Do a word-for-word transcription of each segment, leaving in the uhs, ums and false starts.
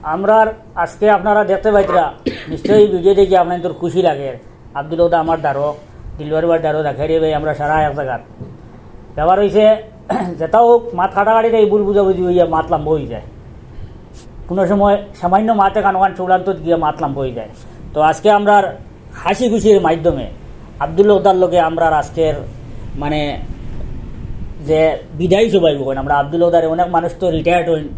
আমরার আজকে আপনারা দেখতে পাইতরা, নিশ্চয়ই ভিডিও দেখি আপনার তোর খুশি লাগে। আব্দুল ওদা আমার ধারো, দিলবার ভাই ধারো, জাকারিয়া ভাই, আমরা সারা এক জাগাত। ব্যাপার হইছে, যেটা হোক, মাত কাটাকাটিতে এই ভুল বুঝাবুঝি হইয়া মাত লম্বা হয়ে যায়। কোনো সময় সামান্য মাতে কানো কান চূড়ান্ত গিয়া মাত লম্বা হয়ে যায়। তো আজকে আমরার হাসি খুশির মাধ্যমে আব্দুল ওদার লগে আমরার আজকের মানে যে বিদায় সভায় কইন, আমরা আব্দুল ওদারে, অনেক মানুষ তো রিটায়ার্ড হইন,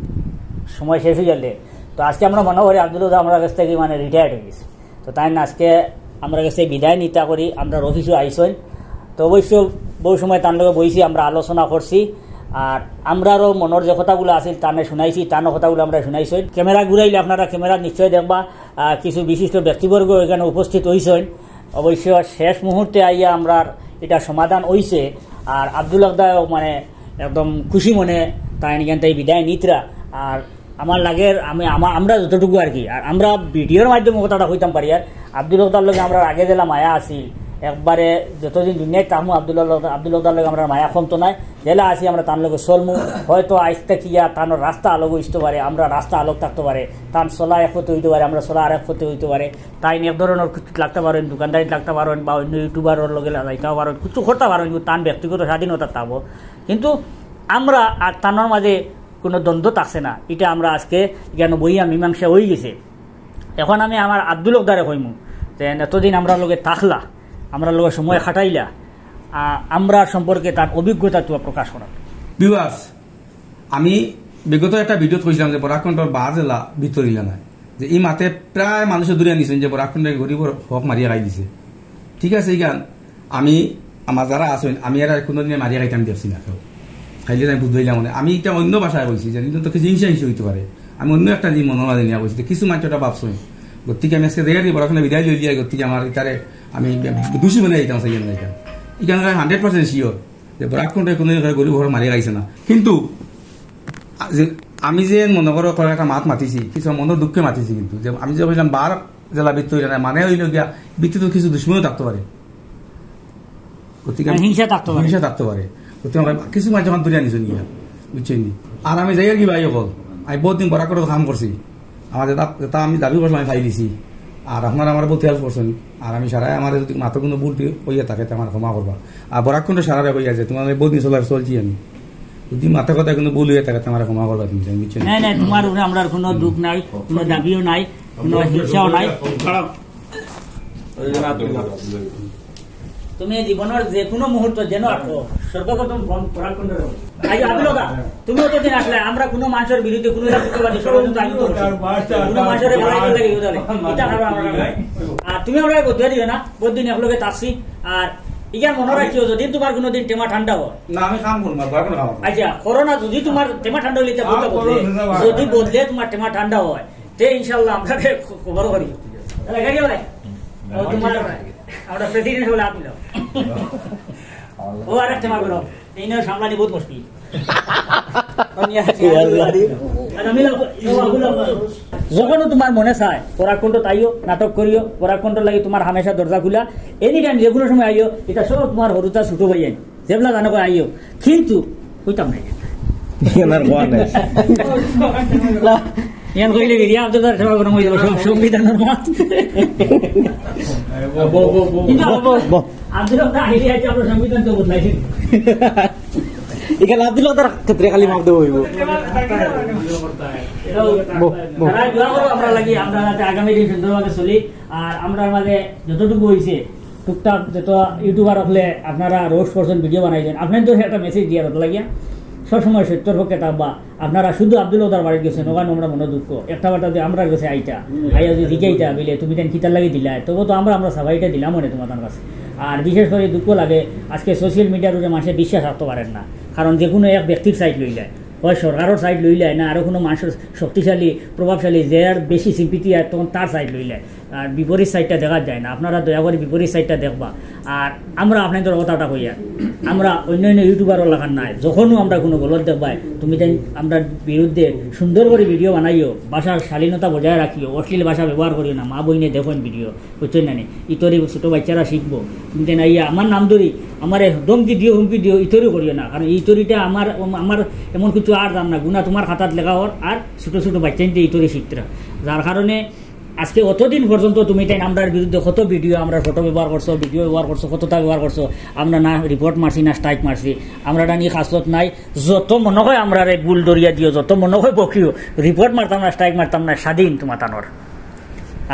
সময় শেষ হয়ে গেলে, তো আজকে আমরা মনে করি আব্দুল ওদা আমরার কাছ থেকে মানে রিটায়ার্ড হয়ে গেছে। তো তাই না আজকে আমরার কাছে বিদায় নিতা করি, আমরার অফিসও আইসইন। তো অবশ্য বহু সময় তার লগে বইছি, আমরা আলোচনা করছি, আর আমরারও মনের যে কথাগুলো আছিল তানে শুনাইছি, তানও কথাগুলো আমরা শুনাইছি। ক্যামেরা ঘুরাইলে আপনারা ক্যামেরা নিশ্চয় দেখবা, আহ, কিছু বিশিষ্ট ব্যক্তিবর্গ এখানে উপস্থিত হইছেন। অবশ্য শেষ মুহূর্তে আইয়া আমরার এটা সমাধান হইছে। আর আব্দুল আকদাও মানে একদম খুশি মনে তাই এখান থেকে বিদায় নিতরা। আর আমার লাগের, আমি আমা- আমরা যতটুকু আর কি, আর আমরা ভিডিওর মাধ্যমে কথাটা কইতাম পারি। আর আব্দুল আকদার লগে আমরা আগে যেলা মায়া আছিল, একবারে যতদিন দুনিয়ায় থাকমু আব্দুল আকদার লগে আমরা মায়া কমতো নাই। যেলা আছি আমরা তার লগে চলমু। হয়তো আইজ থাকিয়া তার রাস্তা আলোক হইতে পারে, আমরা রাস্তা আলোক থাকতে পারে, তার চলা এক পথে হইতে পারে, আমরা চলা আরেক পথে হইতে পারে। তাই এক ধরনের কিছু লাগতে পারেন, দোকানদারি লাগতে পারেন, বা অন্য ইউটিউবারর লগে লাগাইতেও পারেন, কিছু করতে পারেন, কিন্তু তার ব্যক্তিগত স্বাধীনতা থাকবো। কিন্তু আমরা আর তানোর মাঝে কোনো দ্বন্দ্ব থাকছে না, এটা আমরা আজকে কেন বইয়া মীমাংসা হয়ে গেছে। এখন আমি আমার আব্দুল আকদারে কইমু যে এতদিন আমরা লগে থাকলা, আমরা লগে সময় কাটাইলা, আ, আমরা সম্পর্কে তার অভিজ্ঞতা তুয়া প্রকাশ করার। ভিউয়ার্স, আমি বিগত একটা ভিডিওত কইছিলাম যে বরাক কণ্ঠর বাজ এলা ভিতর ইলা নাই, যে এই মাতে প্রায় মানুষে দূরে নিছেন যে বরাক কণ্ঠে গরিবর হক মারিয়া খাই দিছে। ঠিক আছে, ইখান আমি আমার যারা আছেন, আমি এরা কোনোদিনে মারিয়া খাইতাম দেখছি না কেউ। খাইলে আমি বুঝবাইলাম মানে, আমি এটা অন্য ভাষায় কইছি যে কিন্তু তোকে হিংসা হিংসা হইতে পারে, আমি অন্য একটা জিনিস মনে মাঝে নিয়ে কইছি, তো কিছু মানুষ ওটা ভাবছেন। গতিকে আমি আজকে দেখে বরাক কণ্ঠে বিদায় লই লিয়া, গতিকে আমার ইতারে আমি দোষী মনে যাইতাম চাই না। এটা ইখান হান্ড্রেড পার্সেন্ট শিওর যে বরাক কণ্ঠে কোনো গরিব ঘর মারিয়া খাইছে না। কিন্তু যে আমি যে মনে করো কয়েক একটা মাত মাতিছি, কিছু মনের দুঃখে মাতিছি, কিন্তু যে আমি যে কইলাম বার জেলা বৃত্ত হইলে না, মানে হইল গিয়া বৃত্তিত কিছু দুশ্মনও থাকতে পারে, গতিকে মানে হিংসা থাকতে পারে। হিংসা থাকতে পারে। গতিকে আমরা কিছু মাঝে যখন দূরে আনিছো নিয়ে, বুঝছেন নি? আর আমি যাই আর কি ভাই অকল, আমি বহুত দিন বরাক কণ্ঠত কাম করছি, আমার যেটা যেটা আমি দাবি করলাম আমি পাই দিছি। আর আপনারা আমার বহুত হেল্প করছেন, আর আমি সারাই আমার যদি মাত্র কোনো ভুল হইয়া থাকে তো আমার ক্ষমা করবা। আর বরাক কণ্ঠ সারারে হইয়া যায়, তোমার আমি বহুত দিন চলার চলছি আমি, যদি মাথা কথা কোনো ভুল হইয়া থাকে তো আমার ক্ষমা করবা তুমি, বুঝছো নি? নাই নাই, তোমার উপরে আমরার কোনো দুঃখ নাই, কোনো দাবিও নাই, কোনো হিংসাও নাই। তুমি জীবনের যে কোনো মুহূর্ত যেন আছো, সর্বপ্রথম ফোন করার কোন আই আব্দুল ওদা, তুমি অতদিন আসলে আমরা কোনো মানুষের বিরুদ্ধে কোনো পক্ষপাতী ষড়যন্ত্র আয়োজন করছি না। কোনো মানুষের ভালো লাগে ইয়ে লাগে, এটা আমরা আমরা নাই। আর তুমি আমরা বদলে দিও না, বদিন একলগে থাকছি। আর ইগার মনে রাখিও, যদি তোমার কোনোদিন টেমা ঠান্ডা হয়, না, আমি কাম করবো, আর কোনো কাম করবো না। আচ্ছা, করোনা যদি তোমার টেমা ঠান্ডা হইলে এটা বদলে, বদলে, যদি বদলে তোমার টেমা ঠান্ডা হয়, তে ইনশাল্লাহ আমরা খবর করি। তাহলে গাড়ি ভাই, ও তোমার আমরা প্রেসিডেন্ট হলে আপনি যাও। ও আর একটা মাগুর, এই নিয়ে সামলানি বহুত মুশকিল। আর আমি লাভ-, ও আগুন লাভ-, যখনও তোমার মনে চায়, পরাগ কণ্ঠ তাইও, নাটক করিও, পরাগ কণ্ঠ লাগি তোমার হামেশা দরজা খোলা, এনি টাইম যে কোনো সময় আইও, এটা সব তোমার হরুতা ছোট ভাই আইন, যেবলা জানো কই আইও, কিন্তু কইতাম নাই। ইয়ান আর কোয়া নাই। ইয়ান কইলে বেরিয়া আব্দুল কাদের সেবা গরম হয়ে যাবে, সব সংবিধানের মাত। কিন্তু আব্দুল কাদের আইডিয়া আছে, আমরা সংবিধান তো বদলাইছি। এখানে আব্দুল কাদের ক্ষেত্রে খালি মাপ দেবো হইব। বো, বো। তারা দোয়া করো আমরা লাগি, আমরা যাতে আগামী দিন সুন্দরভাবে চলি। আর আমরার মাঝে যতটুকু হইছে, টুকটাক যত ইউটিউবার হকলে আপনারা রোস্ট করছেন, ভিডিও বানাইছেন, আপনার তো একটা মেসেজ দিয়া দিতে লাগিয়া সবসময় সত্যর পক্ষে থাকবা। আপনারা শুধু আব্দুল কাদের বাড়িত গেছেন, ওখানে আমরা মনে দুঃখ, একটা বার্তা দিয়ে আমরা গেছে আইতা, আইয়া যদি জিজ্ঞাইতা, বলে, "তুমি কেন কিতার লাগি দিলায়?" তবু তো আমরা, আমরা সবাইটা দিলাম মনে তোমার কাছে। আর বিশেষ করে দুঃখ লাগে, আজকে সোশ্যাল মিডিয়ার উপরে মানুষে বিশ্বাস রাখতে পারেন না, কারণ যে কোনো এক ব্যক্তির সাইড লইলায়, হয় সরকারের সাইড লইলায়, না আরও কোনো মানুষের শক্তিশালী, প্রভাবশালী, যে আর বেশি সিম্পিতি আর তখন তার সাইড লইলায়। আর বিপরীত সাইডটা দেখা যায় না। আপনারা দয়া করে বিপরীত সাইডটা দেখবা। আর আমরা আপনাদের কথাটা কইয়ার, আমরা অন্য অন্য ইউটিউবারর লাখান নাই। যখনও আমরা কোনো গলত দেখবায়, তুমি তাইন আমরার বিরুদ্ধে সুন্দর করে ভিডিও বানাইও, ভাষার শালীনতা বজায় রাখিও, অশ্লীল ভাষা ব্যবহার করিও না। মা বইনে দেখইন ভিডিও, বুঝছইন না নি? ইতরে ছোট বাচ্চারা শিখবো। তুমি তাইন আইয়া আমার নাম ধরি, আমারে ধমকি দিও, হুমকি দিও, ইতরে করিও না। কারণ ইতরিটা আমার, আমার এমন কিছু আর জান না, গুনা তোমার খাতাত লেখা অর, আর ছোট ছোট বাচ্চাইন্তে ইতরে শিখতরা। যার কারণে আজকে অতদিন পর্যন্ত তুমি তাইন আমরার বিরুদ্ধে কত ভিডিও, আমরার ফটো ব্যবহার করছো, ভিডিও ব্যবহার করছো, কতটা ব্যবহার করছো, আমরা না রিপোর্ট মারছি, না স্ট্রাইক মারছি, আমরা এটা নিয়ে খাসলত নাই। যত মনে হয় আমরারে ভুল ধরিয়া দিও, যত মনে হয় বকিও, রিপোর্ট মারতাম না, স্ট্রাইক মারতাম না, স্বাধীন তোমাতানোর।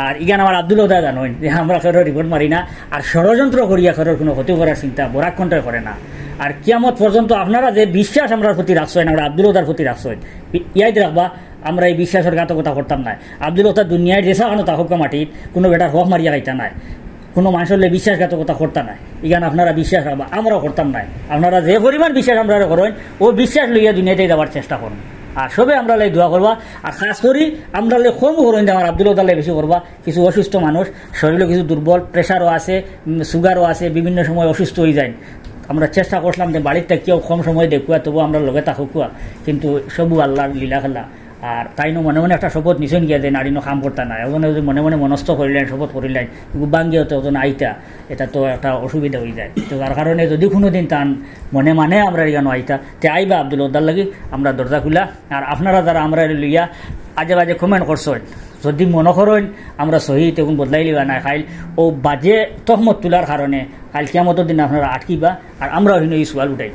আর ইখান আমার আব্দুল ওদা জানইন যে আমরা কেউর রিপোর্ট মারি না, আর ষড়যন্ত্র করিয়া কেউর কোনো ক্ষতি করার চিন্তা বরাক কণ্ঠে করে না। আর কিয়ামত পর্যন্ত আপনারা যে বিশ্বাস আমরার প্রতি রাখছইন, আমরা আব্দুল ওদার প্রতি রাখছইন, ইয়াদ রাখবা, আমরা এই বিশ্বাসর ঘাতকতা করতাম না। আব্দুল ওদা দুনিয়ার যে সাখানো থাকউক্কা মাটিত, কোনো বেটার হক মারিয়া খাইতা নায়, কোনো মানুষর লগে বিশ্বাসঘাতকতা করতা নায়। ইখান আপনারা বিশ্বাস রাখবা, আমরাও করতাম নায়। আপনারা যে পরিমাণ বিশ্বাস আমরারে করইন, ও বিশ্বাস লইয়া দুনিয়াতে যাওয়ার চেষ্টা করইন। আর সবে আমরার লাগি দোয়া করবা। আর খাস করি আমরার লাগি কম করইন, আমার আব্দুল ওদার লাগি বেশি করবা। কিছু অসুস্থ মানুষ, শরীরও কিছু দুর্বল, প্রেশারও আছে, উম, সুগারও আছে, বিভিন্ন সময় অসুস্থ হয়ে যায়। আমরা চেষ্টা করছিলাম যে বাড়িত থাকিয়াও কম সময় দেখুয়া, তবু আমরার লগে থাকউক্কা, কিন্তু সবু আল্লাহর লীলা খেলা। আর তাইনও মনে মনে একটা শপথ নিছইন গিয়া যে নারীনও কাম করতা নায়। এখন যদি মনে মনে মনস্থ করিলেন, শপথ করিলেন, কিন্তু বাঙ্গিয়া তো এখন আইতা, এটা তো একটা অসুবিধা হয়ে যায়। তো যার কারণে যদি কোনো দিন তান মনে মানে আমরার ইখানো আইতা, তে আইবা আব্দুল ওদার লাগি, আমরা দরজা খুলা। আর আপনারা যারা আমরারে লইয়া আজে বাজে কমেন্ট করছইন, যদি মনে করইন আমরা সহি, তখন বদলাইলিবা না। কাইল ও বাজে তহমত তুলার কারণে কাইল কিয়ামতর দিন আপনারা আটকিবা, আর আমরাও হিনো এই সওয়াল উঠাই।